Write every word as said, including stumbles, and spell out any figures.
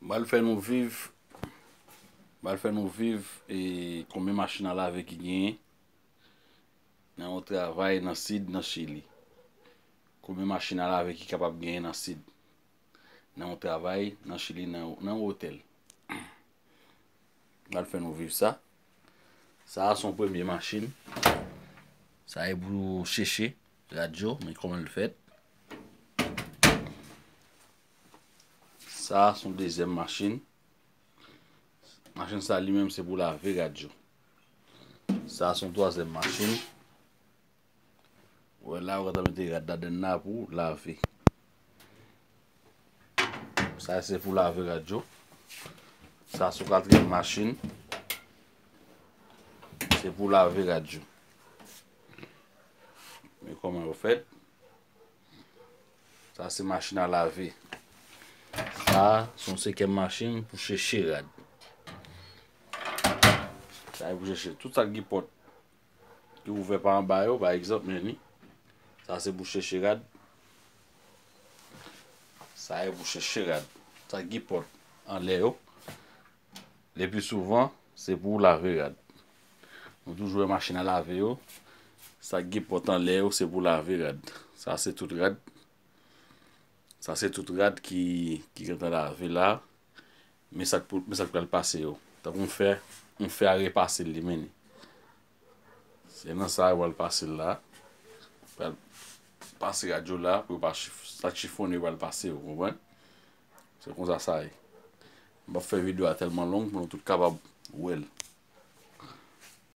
M pral fè nou viv, m pral fè nou viv e konbyen machin a lave ki genyen nan yon travay nan sid nan Chili. Konbyen machin a lave ki kapab genyen nan sid nan yon travay nan Chili, nan, nan yon otèl. M pral fè nou viv sa. Sa a se yon premye machin. Sa e pou cheche rad yo, men kòman l fèt. Sa a se yon dezyèm machin. Machin sa li menm se pou lave rad yo. Sa a se yon twazyèm machin. Ou wè la, ou gentan mete rad ladann la pou lave. Sa se pou lave rad yo. Sa se yon katriyèm machin. Se pou lave rad yo. Men kòman yo fèt. Sa se machin a lave. Sa se yon senkyèm machin pou cheche rad. Sa e pou cheche tout sa ki gen pòt ki ouvè pa anba yo, pa egzanp, men ni. Sa se pou cheche rad. Sa e pou cheche rad. Sa ki gen pòt anlè yo. Le pli souvan, se pou lave rad. Nou toujou wè machin a lave yo. Sa ki gen pòt anlè yo, se pou lave rad. Sa se tout rad. Sa se tout rad ki, ki gentan lave la. Men sa k pou, men sa k pral pase yo. Tankou m fè, m fè a repase l li, men ni. Se nan sa yo pral pase l la. Pral pase rad yo la, pou yo pa chif, sa k chifonnen yo pral pase yo, konprann? Se konsa sa ye. M p ap fè videyo a tèlman long pou nou tout kapab wè l.